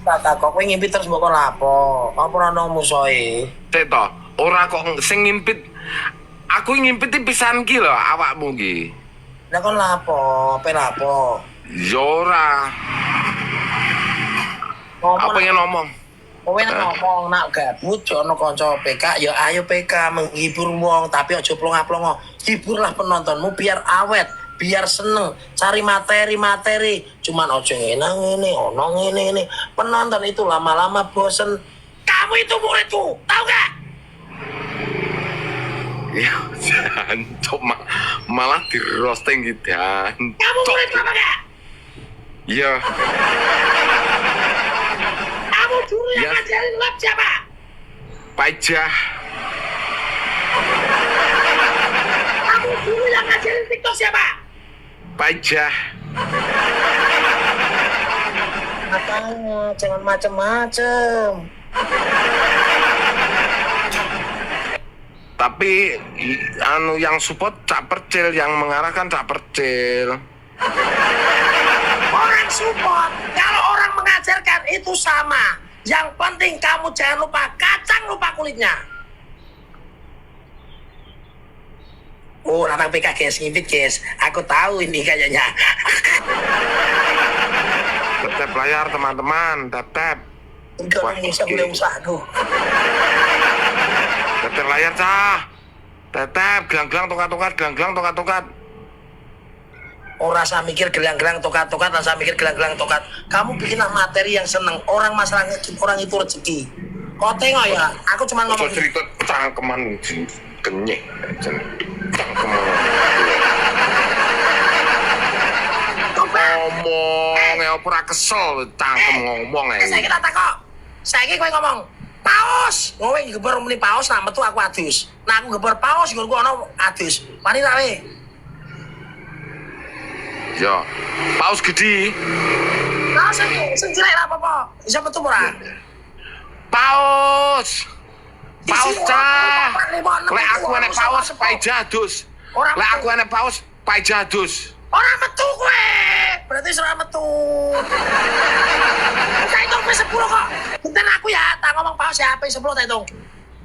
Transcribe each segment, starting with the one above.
Tak takok kowe ngimpit terus mbok kon lapo? Apa ora ono musuhe? Sik to, ora kok sing ngimpit. Aku ngimpit iki pisan ki lho awakmu ki. Lah kon lapo? Apa lapo? Ya ora. Ngomong Aku pengen ngomong. Kowe nek ngomong nak gabut ono kanca PK ya ayo PK menghibur wong tapi aja plonga-plongo. Hiburlah penontonmu biar awet, biar seneng, cari materi-materi. Cuman aja ngene ngene, ono ngene ngene. Penonton itu lama-lama bosen. Kamu itu muridku, tahu gak? Ya, jancuk malah di roasting gitu. Kamu muridku apa gak? Iya. Kamu dulu yang Ya. ngajarin lab siapa? Pak Ijah. Kamu dulu yang ngajarin TikTok siapa? Pak Ijah. Makanya jangan macem-macem. Tapi anu yang support Cak Percil, yang mengarahkan Cak Percil. Orang support, kalau orang mengajarkan itu sama. Yang penting kamu jangan lupa kacang, lupa kulitnya. Oh, datang PK guys, ngintip guys. Aku tahu ini kayaknya. Tap-tap layar teman-teman, tap-tap. Enggak Wah, bisa oke. boleh usaha aduh. Tap-tap layar cah. Tap-tap, gelang-gelang tongkat-tongkat, gelang-gelang tongkat-tongkat. Ora usah mikir gelang-gelang tokat-tokat, ora usah mikir gelang-gelang tokat. Kamu bikinlah materi yang seneng. Orang masalah ngekip orang itu rezeki. Kau tengok ya, aku cuma Ojo ngomong. cerita cangkeman kenyek. Cangkeman. Ngomong ya ora kesel cangkem ngomong Eh, ae. saiki tak takok. Saiki kowe ngomong, paus. Kowe gebor muni paus nak metu aku adus. Nah aku gebor paus nggonku ono adus. Wani ta we? Ya, paus gede. Paus sing sing cilik ra apa-apa. Iso metu ora? Paus. Paus Isi cah. empat, lima, enam, Lek aku tujuh, enek wolu, paus, songo, Pak Ijah adus. Ora Lek metu. aku enek paus, Pak Ijah adus. Ora metu kowe. Berarti ora metu. Tak hitung ping 10 kok. Bentar aku ya, tak ngomong paus ya, ping 10 tak hitung.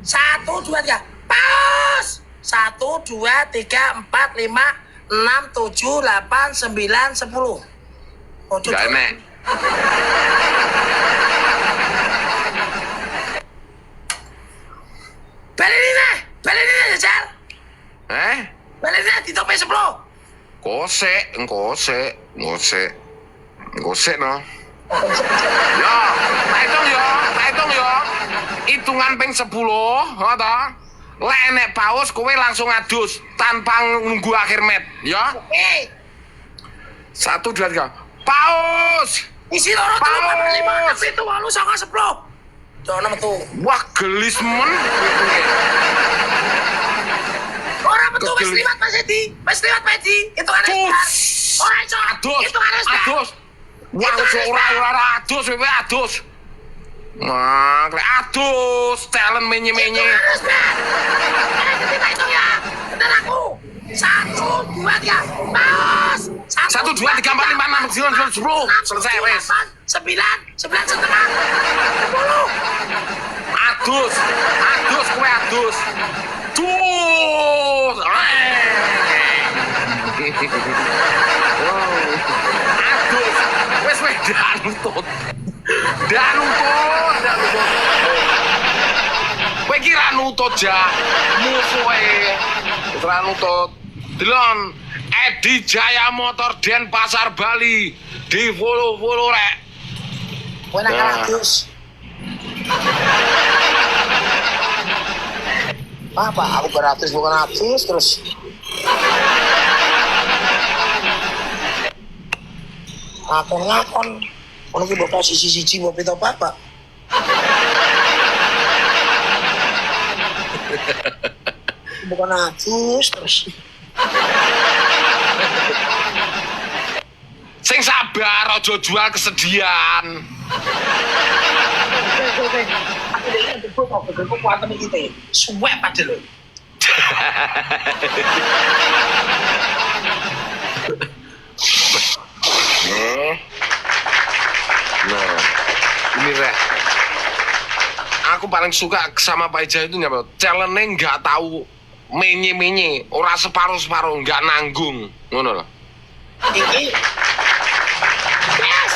1 2 3. Paus. 1 2 3 4 5 6 7 8 9 10. Oh, Enggak enek. Baleni neh, baleni neh jajal. Eh? Baleni neh dihitung ping 10. Kosek, kosek, kosek. Kosek no. Ya, tak hitung ya, tak hitung ya. Hitungan ping 10, ha ta? Lek enek paus kowe langsung adus tanpa nunggu akhir met, ya. Oke. 1 2 3. Paus. Isi loro telu papat lima enam Paus. pitu wolu songo 10. Dono metu. Wah, gelis men. Ora metu wis Kegelis. liwat Mas Edi. Wis liwat Pak Edi. Hitungane Cus. Ora iso. Adus. Hitungane wis bar. Adus. Wah, ora ora ora adus, kowe adus. Wah, klek adus, talent menye-menye. Hitungane wis bar. Eh, kita hitung ya. Bentar aku. 1 2 3. Paus. 1 2 3 4 5 6 7 8 10. Selesai wis. 9 9,5 10. Adus, adus kowe adus. Dus. Adus. Wis wis ndak nutut. Ndak nutut, ndak nutut. Kowe iki ra nutut jah. Musuhe ra nutut. Delon Edi Jaya Motor Denpasar Bali di follow-follow rek. Kowe nak Nah. adus. Apa? Aku beratus bukan adus terus. Ngakon-ngakon. Ono ki mbok posisi siji mbok pitu papat. Bukan adus terus. Sing sabar aja jual kesedihan. Aku dhewe ndebuk kok gegerku kuatem iki teh. Suwek padha lho. Nah. Nah. Ini gini rek. Aku paling suka sama Pak Ija itu nyapa? Challenge-nya nggak tahu menye-menye, ora separuh-separuh, nggak nanggung, ngono loh. Iki. Yes.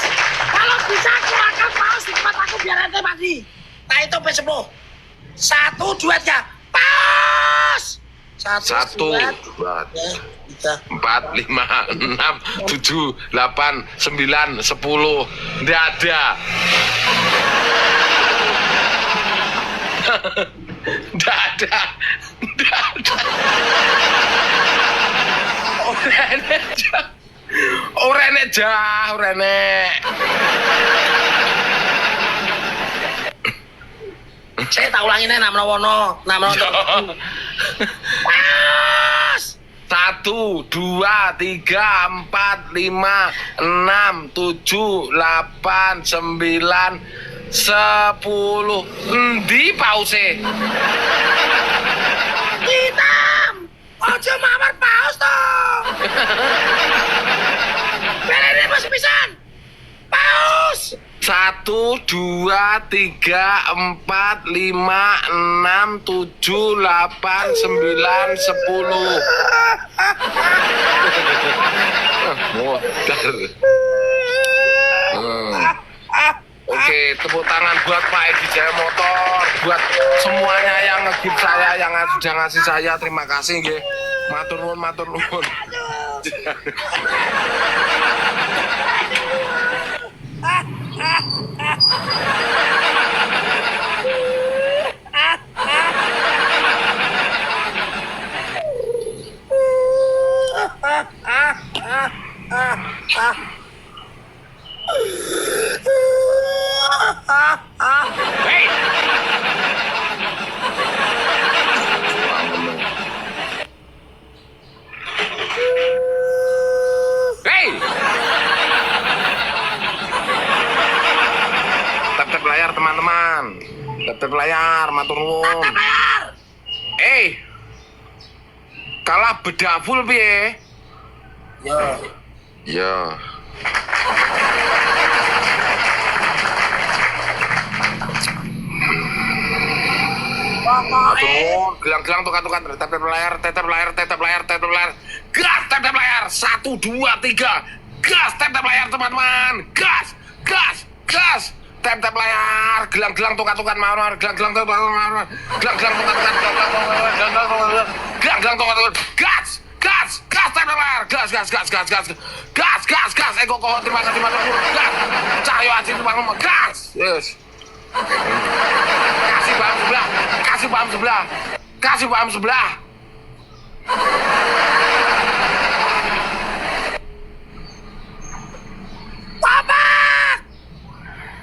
Kalau bisa aku akan paus di tempat aku biar ente mati. Nah itu sampai 10. 1, 2, 3. Paus. 1, 1, 2, 2, 3. 4, 5, 6, 7, 8, 9, 10. Nggak ada. Nggak ada. Nggak ada. Ora enek, Jah. Ora enek, Jah. Ora enek. Saya tak ulangi nih, nak menawa nak menawa. Pas. 1, 2, 3, 4, 5, 6, 7, 8, 9, 10. Endi pause? Hitam. Ojo mawar paus to. Belene masih pisan. Paus. 1, 2, 3, 4, 5, 6, 7, 8, 9, 10. Modar. Oke, tepuk tangan buat Pak Edi Jaya Motor, buat semuanya yang nge-gift saya, yang sudah ngasih saya, terima kasih nggih. Matur nuwun, matur nuwun. Hey! Hey! Tap-tap layar teman-teman. Tap-tap layar, matur nuwun. Eh. Kalah bedak full piye? Yo. Yo. Matur nuwun, gelang-gelang tukar-tukar, tap-tap layar, tap-tap layar, tap-tap layar, tap-tap layar. Gas, tap-tap layar. 1, 2, 3. Gas, tap-tap layar teman-teman. Gas, gas, gas. Tap-tap layar, gelang-gelang tukar-tukar, mawar, gelang-gelang tukar-tukar, gelang-gelang tukar-tukar, gelang-gelang gelang-gelang tukar-tukar, gas, gas, gas, tap-tap layar, gas, gas, gas, gas, gas, gas, gas, gas, Eko Kohon, terima kasih, matur nuwun, gas, Cahyo Aji, terima kasih, gas, yes. Kasih paham sebelah, kasih paham sebelah, kasih paham sebelah. Bapak!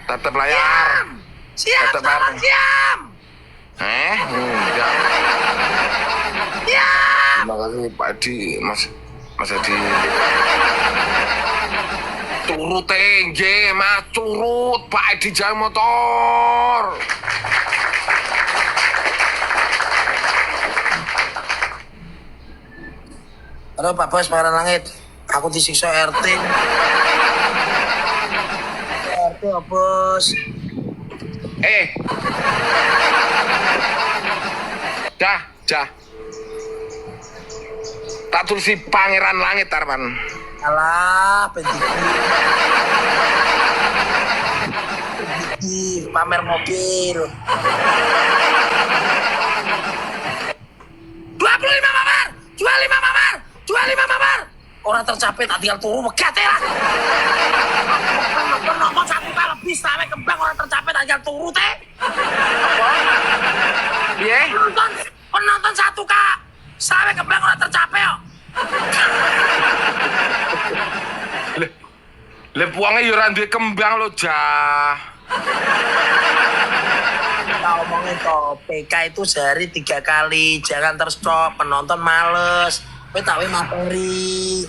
Tap-tap layar. Siap, Tap-tap layar. Siap. Enggak. Siap. Terima kasih Pak Edi, Mas Edi. Turut nggih, Mas, turut Pak Edi Jaya Motor. Halo Pak Bos, Pangeran Langit. Aku disiksa RT. RT apa, Bos? Dah, dah. Tak tulisi Pangeran Langit, Arman. Alah, pendiki. Pendiki, pamer mobil. 25 mamar, 25 mamar, 25 mamar. Orang tercapai tak tinggal turu megat ya lah. Penonton 1 juta lebih sampai kembang orang tercapai tak tinggal turu teh. Apa? Piye? Penonton 1 K sampai kembang orang tercapai kok. Le buangnya ya ora duwe kembang lho, Jah. Kita omongin toh, PK itu sehari 3 kali, jangan terus stop, penonton males. Kowe tak materi.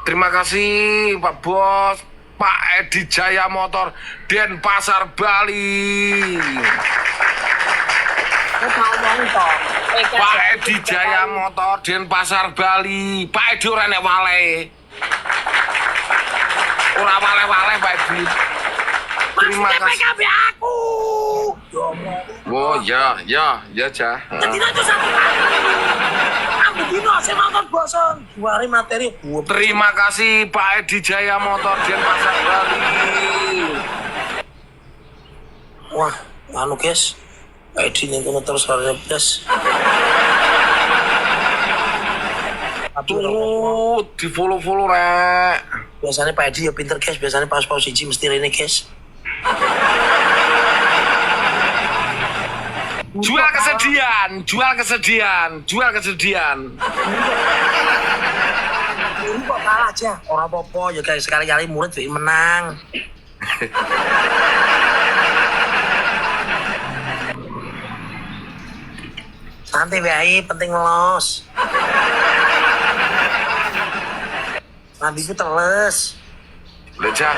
Terima kasih Pak Bos, Pak Edi Jaya Motor, Denpasar Bali. Kowe tak omongin toh, PK Pak Edi Jaya Motor, Denpasar Bali. Pak Edi ora nek wale. Ora wale-wale Pak Edi. Terima Terima kasih. PKB aku. Oh ya, ya, ya cah. Sedina itu satu kali. Ambil dino, saya nonton bosan. Dua hari materi. Gua Terima kasih Pak Edi Jaya Motor Denpasar Bali. Wah, anu guys. Edi ning kono terus harusnya blas. Tunggu di follow-follow rek. Biasanya Pak Edi ya pinter guys, biasanya pas-pas siji mesti rene guys. Jual kesedihan, jual kesedihan, jual kesedihan. Ini kok kalah aja. Orang apa-apa ya guys, sekali-kali murid duwe menang. Santai wae, penting los. Nanti ku teles. Lah cah.